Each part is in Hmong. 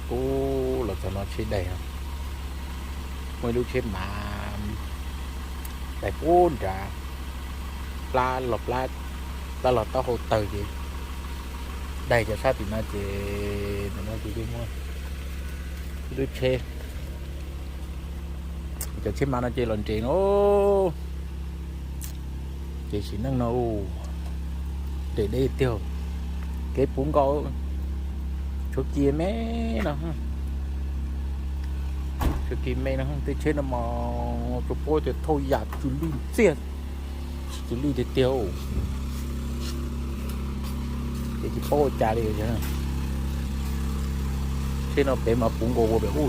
Pub los txog no tsheb daig no, muaj ib lub tsheb mav daig pub nrad, plab los plab, plab los taub hau tawg ces daig cov sab tim no ces ntawm no ces muaj ib lub tsheb. Cov tsheb mav no ces los nres no, ces sim neej no nres deb tiag. Kev puv nkaus, tshuav kis me no, tshuav kis me no, tej tsheb no mas tsuas paub tias thauj yam tsw lwj ntxiag, tsw lwj tiag tiag. Ces tsis paub ua cas li. Tsheb no pem mas puv nkaus ua pem ub,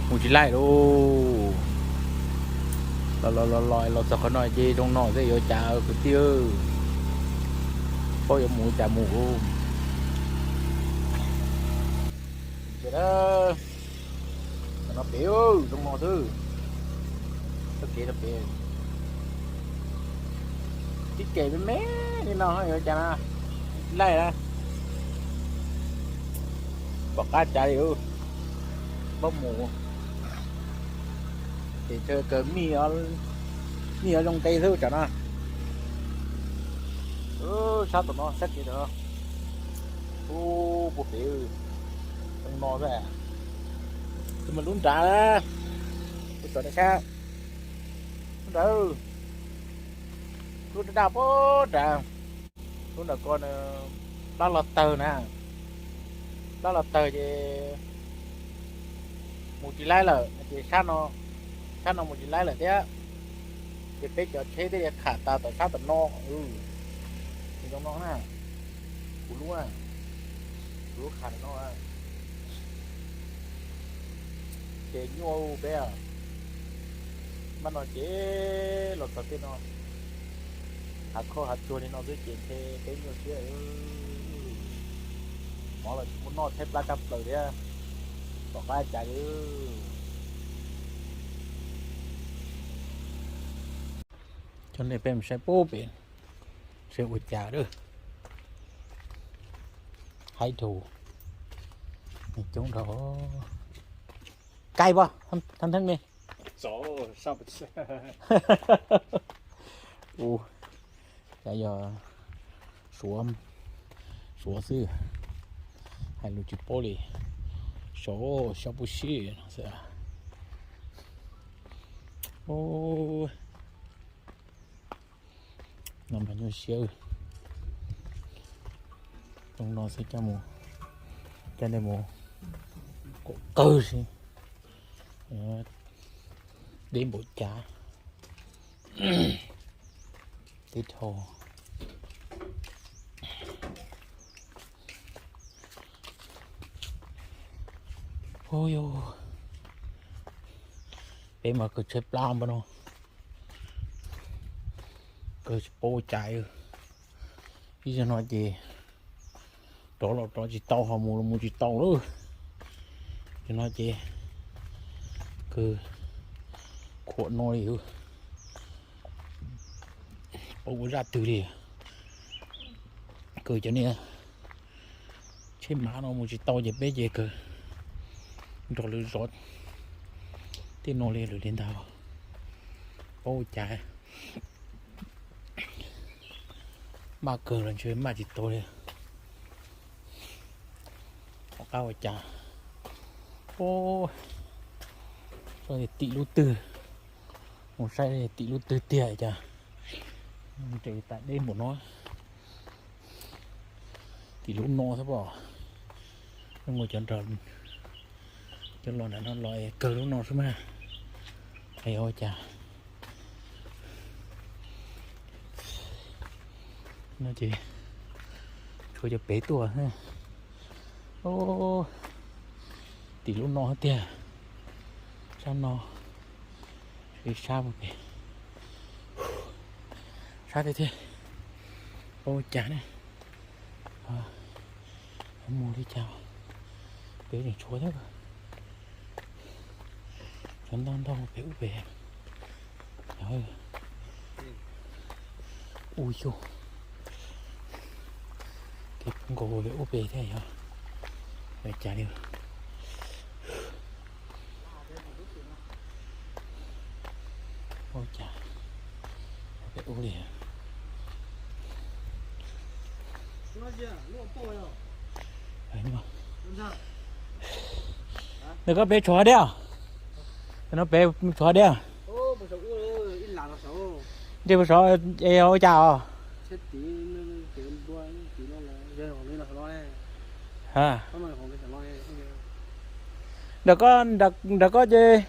mus tsis laij lauj. Los los los los los txog qhov no ces zoo no xwb yuav cas kwv tij, paub yuav mus cas mus. Qhov no pem zoo no xwb, txoj kev no pem, tib kev me me li no yuav cas na, laij na, pom qab cas li, paub mus. Ces kawg mij, mij yuav zoo nqe xwb tsam no. Sab tom no sab kev tom no, ub, puag pem, zoo no xwb. Tus mas lub nrad, tus tom no sab, lub nrad, lub daj daj puag nrad. Lub nram ko plab los tawg na, plab los tawg ces mus tsis laij lawm no ces sab no, sab no mus tsis laij lawm thiab. Ces peb cov tsheb thiaj li kham tas tom sab tom no. Zoo no na, kuv lub, kuv lub kham no. Ces nyuaj peb, npaj no ces los txog tej no, hav khaub hav tsuag li no xwb ces ntshe peb nyuaj siab. Mov los tsis muaj noj, tshaib plab tshaj plaws thiab, tom qab cas li. Coj nej peb mus saib puag pem, saib ua cas lawm. Haib dhau, coob dhau. Kaij pab thab theeb me. Ua, cas yog Suav, Suav xwb, hais lus tsis paub li. Sav, sav puv sij no xwb. No mas nyuaj siab. Zoo no xwb, coj mus, coj nej mus kom qawg si. Deb npaum cas. Tib dhau. Hu yog, peb mas kawg tshaib plab npaum no, kawg tsis paub ua cas. Ib zaug no ces rov los rov tsis tau, ho mus los mus tsis tau lawm. Zaug no ces kawg khuam no li, paub ua zaj twg li. Kawg cov niag tsheb mav no mus tsis tau ces peb ces kawg nrog lwm zov tej no li lawm li ntag. Paub ua cas, maj kawg los ntshe maj tsis tau li. Tom qab ua cas, saib tim lub twg, mus saib tim lub twg tiag cas nres tas deb npaum no. Tim lub no xwb pom, zoo nkaus cov nrog cov los nram no los kawg lub no xwb mas. Qhia ua cas no ces tshuav cov pem tuaj. Tim lub no tiag, sab no, sab pem, sab tiag tiag, paub ua cas ne. Mus li cas, pem tseem tshuav thiab. Tshuav ntau ntau pem ub pem. Ub xyuv, kev puv nkaus pem ub pem thiab yog. Ua cas li, ua cas peb ub li. Ntawm koj pem tshuav diab, no pem tshuav diab. Ntsej muag sov es ua cas os? Nram koj, nram koj ces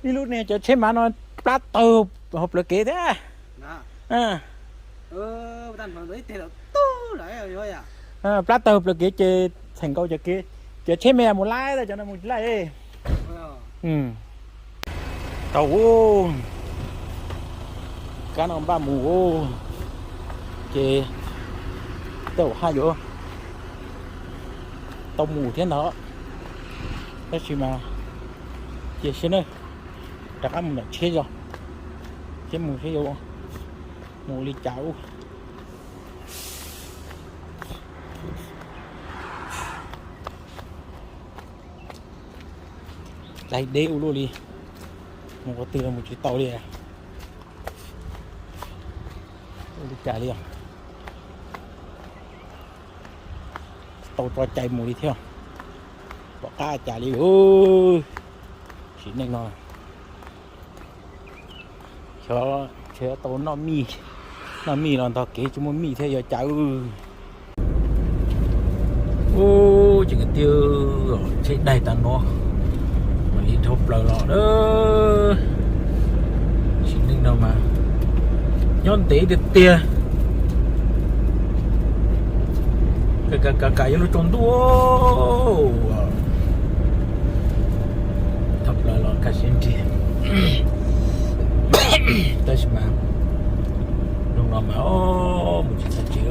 ib lub niag cov tsheb mav no plab tawg hauv plawv kev thiab. Plab tawg hauv plawv kev ces txheem nkaus cov kev, cov tsheb me mus laij, cov no mus tsis laij. Tau, kab no npaj mus ces tej zaum haj yuav tau mus thiab ntag. Tab sis mas cia siab na, rov qab mus nram tsheb zos, thiab mus seb yuav mus li cas ub. Dai deb ua luaj li, mus qhov twg los mus tsis tau li. Ua li cas li os, tsis tau tso cai mus li thiab, pom qab cas li. Sim neej no xyov tau noj mij, noj mij los ntog kev tsis muaj mij thiab yuav cas. Ub, ces kwv tij, tsheb daig tas no, mam li dhau plaws los. Sim neej no mas nyob ntev tiag tiag, kam kam yuav luag tsaus ntuj. Dhau plaws los kaj siab nrig, tab sis mas zoo no mas mus tsis txog tsev,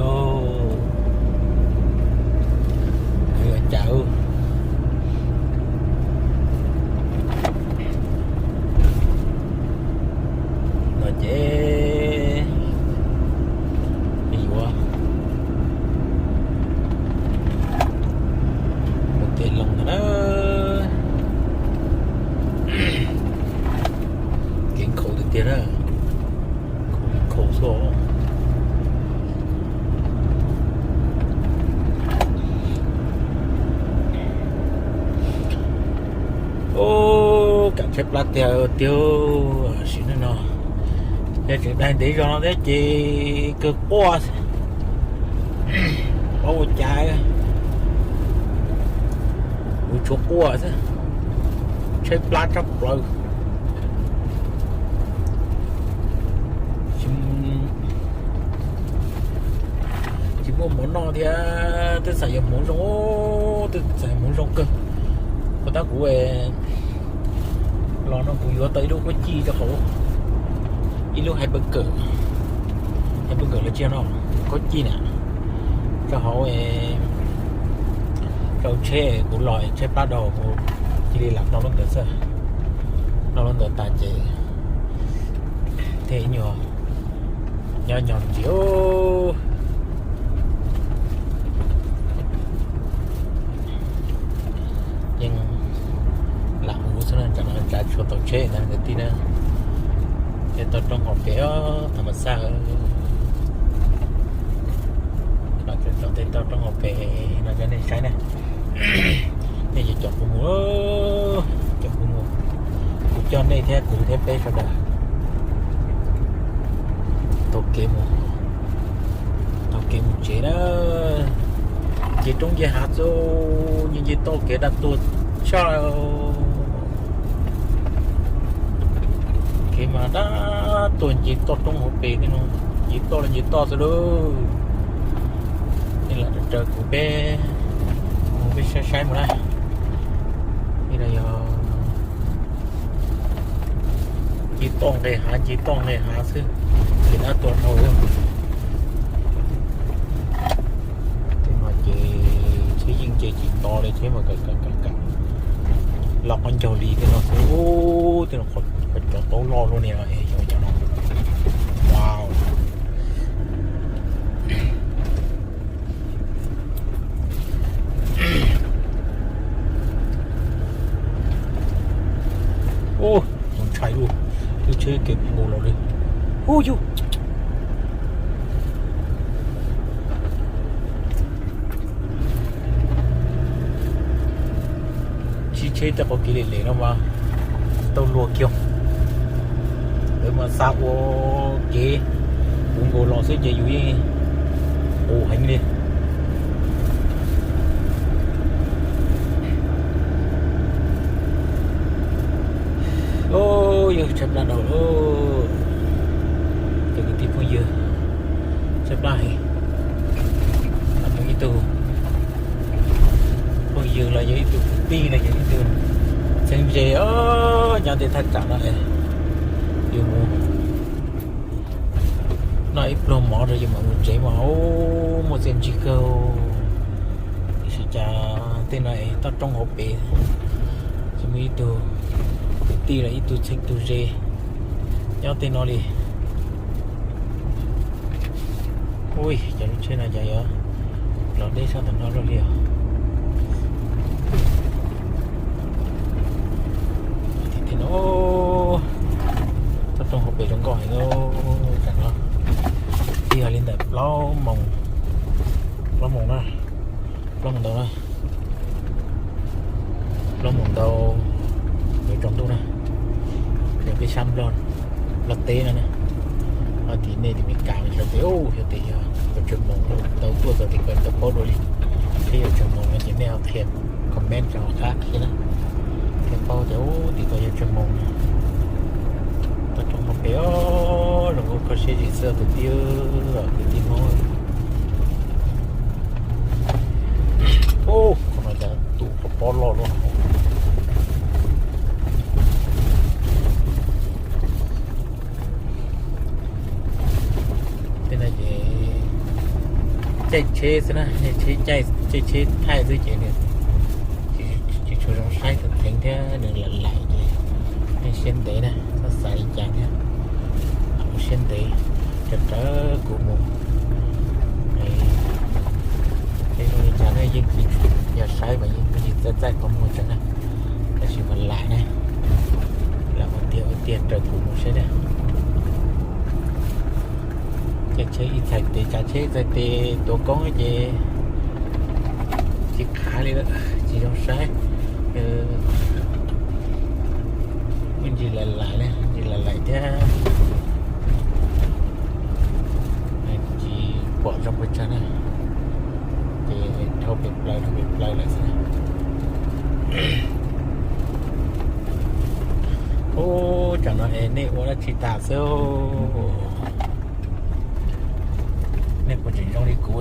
yuav cas. No ces yuav mus kev loo ntag na. Kev nkhaus tiag tiag na, nkhaus xwb. Ub, kam tshaib plab tiag tiag. Sim neej no yog tseem daig ntev zog no thiab ces kawg quaj xwb, paub ua cas, kuv tshuav quaj xwb, tshaib plab tshaj plaws. Tsis muaj mov noj thiab, twb xav yuav hmoov zoo, twb xav yuav hmoov zoo kawg. Puas tab kuv los no kuv yuav tau ib lub khaub cij rau hauv, ib lub hamburger, hamburger los tsis yog no, khaub cij na, rau hauv, rau tsheb kuv los tshaib plab dhau kuv cia li lam noj lub ntawd xwb. Noj lub ntawd tas ces thiaj ib nyuag nyob nyob ntxiv. Yeej lam mus xwb na, tsam no tsav tshuav tau tsheb ntag kwv tij na. Tej toj roob hauv pes, tham ma xaj, los tej toj roob hauv pes no cov nej saib na. Nej ces caum kuv mus, caum kuv mus, kuv coj nej thiab kuv thiab peb sawv daws taug kev mus, taug kev mus tsev na. Nce roob nce hav xwb, nce nce toj kev daj tuag tshaj. Kev mas daj tuag nce toj roob hauv pes tej no, nce toj los nce toj xwb lauj. Nej lam raws kuv peb mus peb saib saib mus na. Yog nce toj nqes hav nce toj nqes hav xwb, ces daj tuag dhau li. Tej no ces tsheb yeej nce tsis to li, tsheb mas kam kam kam kam los qhov ncaug li tej no xwb. Tej no qhov cov taub loj luaj li no es yog cov no. Wow. Ub yug, sib tsheb tej qhov kev lem lem no mas tau luag kiag. Lawv mas xa ua kev puv nkaus los xwb ces yus yeej qus heev li. Yog tshaib plab dhau, cov kwv tij phooj ywg, tshaib plab heev. Yog ib tug phooj ywg los yog ib tug kwv tij los yog ib tug txheeb ze, nyob tej thaj tsam no es yus mus noj ib pluag mov rau yus mam mus tsev mas muaj txiaj ntsig kawg. Tiam sis cas tej no es toj roob hauv pes tsis muaj ib tug kwv tij los ib tug txheeb tug ze nyob tej no li. Ui, cov lub tsheb no ces yuav los deb sab tom no luaj li os. Tim tej no toj roob hauv pes zoo nkauj heev. Tam no twb yog li ntawm plaub moos, plaub moos na, plaub moos ntau na, plaub moos ntau yuav tsaus ntuj na. Yog peb sab Nplog, Nplog teb no na, ho tim nej tim Meskas xyov tias, xyov tias yog yuav tsawg moos tau tuaj txog tim ko tau paub dua li. Thiab yuav tsawg moos no ces nej ho qhia comment rau hauv qab thiab na, thiaj paub tias ub tim ko yuav tsawg moos no. Toj roob hauv pes os, zoo nkauj kho siab zim xwb tus tij, kwv tij Hmoob. Ub, qhov no cas tu qhov pob loj luaj. Tej no ces caij tsheb xwb na, caij tsheb, caij tsheb thaij xwb ces nws tsis tshua zoo saib, theev thiab nws lam laim ces nej siab ntev na, txhob xav li cas thiab, ua siab ntev, raws kuv mus. Tej zoo li cas ne yeej tsis, yog saib mas yeej tsis txaij txaij qhov muag tsev na, tab sis mas lam ne, lam ua tiag ua tiag raws kuv mus saib na. Caij tsheb ib txhais tes, tsav tsheb ib txhais tes tuav koob ces tsis qhav li lawm, tsis zoo saib. Muaj ntsis lam laim na, ntsis lam laim thiab tsis pom zoo pes tsawg na, ces dhau pes plaws, dhau pes plaws lawm xwb. Ub, tsam no es nej ua dab tsi tas xwb? Nej puas tseem zoo li kuv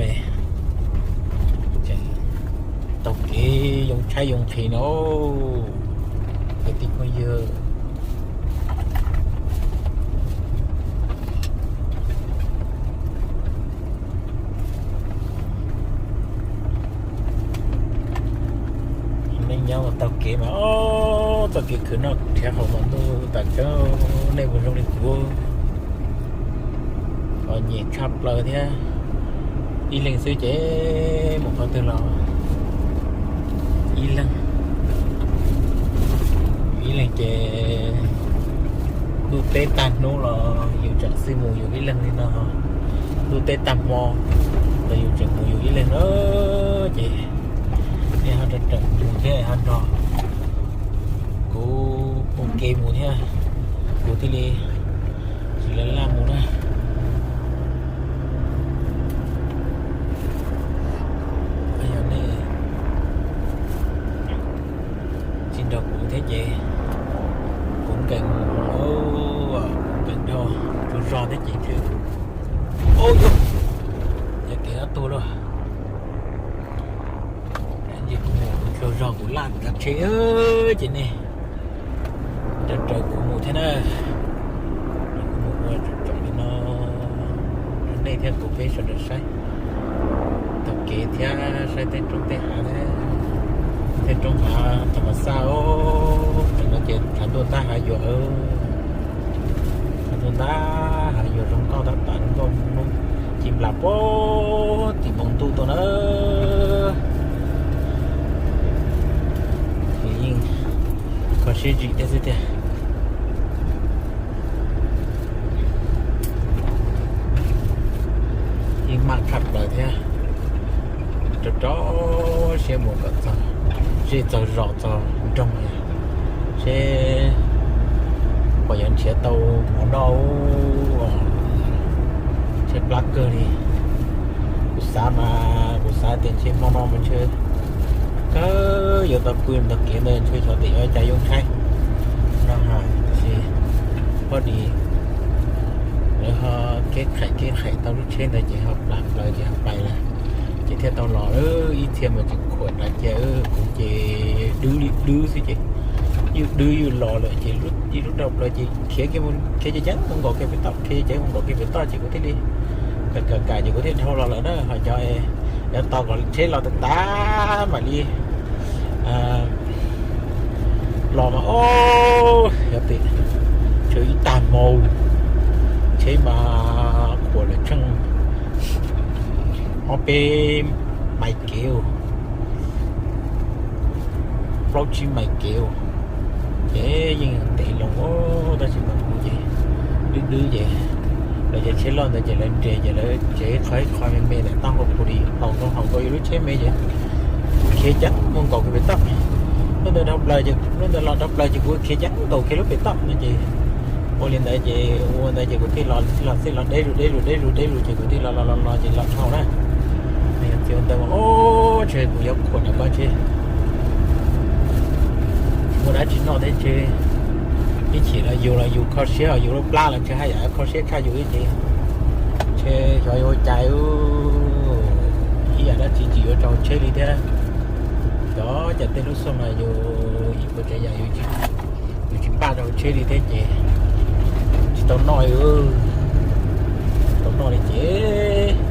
tseem taug kev yoo tshaib yoo nqhis no, kwv tij phooj ywg? Nej nyob ua taug kev mas, o, txoj kev khwv noj khwv haus mas ntuj tas tseeb, nej puas zoo li kuv? Os, nyem tshaj plaws thiab. Ib leeg xwb ces mus qhov twg los ib leeg, ib leeg ces ntuj teb tag hnub los yus tseem xij mus yus ib leeg li no, ntuj teb tag hmo los yus tseem mus yus ib leeg na. Ces nej ho raws mus thiab ho nrog kuv ua ke mus thiab, kuv thiaj li tsis laj laj mus na. Yog nej tsis nrog kuv thiab ces kuv nkees mus, kuv nkees dhau, tsaug zog thiab ces, o, yog kev ob tug lauj. Ces kuv mus tsaug zog kuv laj kuv kav tsheb, ces nej raws kuv mus thiab na. Kuv mus ua tsom tsom li no rau nej thiab kuv peb sawv daws saib taug kev thiab saib tej roob tej hav, tej roob hav thas mas xaj os. Tam no ces tshav ntuj ntab hav yuag, tshav ntuj ntab hav yuag zoo nkauj tab tom zoo nkauj, hnub ci nplas puag tim npoo ntuj tuaj na. Ces yeej kho siab zim thiab xwb tiag. Maj tshaj plaws thiab. Rau rau siab mus kom txog zej txog zos txog nroog, seb puas yuav nrhiav tau mov noj. Ntshe plab kawg li. Kuv xav mas kuv xav tias ntshe hmo no mas ntshe kawg yuav tau pw ntawm kev ntawd, ntshe xyov tias yuav cas yuav ntshai no ha. Tiam sis huaj di lawv ho kev qhais kev qhais tau lub tsheb ntawd ces ho plam plaws ces ho pais lawm, ces thiaj tau los. Ib txhia mas tseem khuam nrad cia, kuv ces dwb li dwb xwb ces ywj dwb ywj los lawm ces ib lub rau plaws ces khiav, khiav ceev ceev mus nkaum kiag pem toj, khiav ceev mus nkaum kiag pem toj ces kuv thiaj li kam kam kam ces kuv thiaj dhau los lawm na. Ho cov yav tau kom tsheb los tas tas mam li los mas, o, yog tias tshuav ib tag hmo, tsheb mas khuam lawm tsheej ob peb mais kev, plaub tsib mais kev, ces yeej ntev loo. Tab sis mas kuv ces dwb dwb ces lawv cov tsheb loj ntawd ces lawv nres ces lawv tsev qhov ib qho me me ntawm taub hau pus dis, haus nkaus haus nkaus yus lub tsheb me ces kuv khiav ceev mus nkaum kiag pem toj. Lub ntawd dhau plaws ces, lub ntawd los dhau plaws ces kuv khiav ceev nkaus kiag lub pem toj no ces ua li ntawd ces ua ntawd ces kuv thiaj los los xij los deb zus deb zus deb zus deb zus ces kuv thiaj los los los los ces los dhau na. Txiv ntawd mas, o, ntshe kuv yuav khuam nram ko ntshe muaj dab tsi noj thiab ntshe ib chim los yus los yus kho siab, yus lub plab los ntshe haj yam kho siab tshaj yus ib ces ntshe xyov yuav ua cas, ib yam dab tsi tsis yuav rau tsheb li thiab. Cov cas tej lub xyoo no yus ib puas tsav yam yus tsis npaj rau tsheb li thiab ces tsis tau noj, tsis tau noj li ces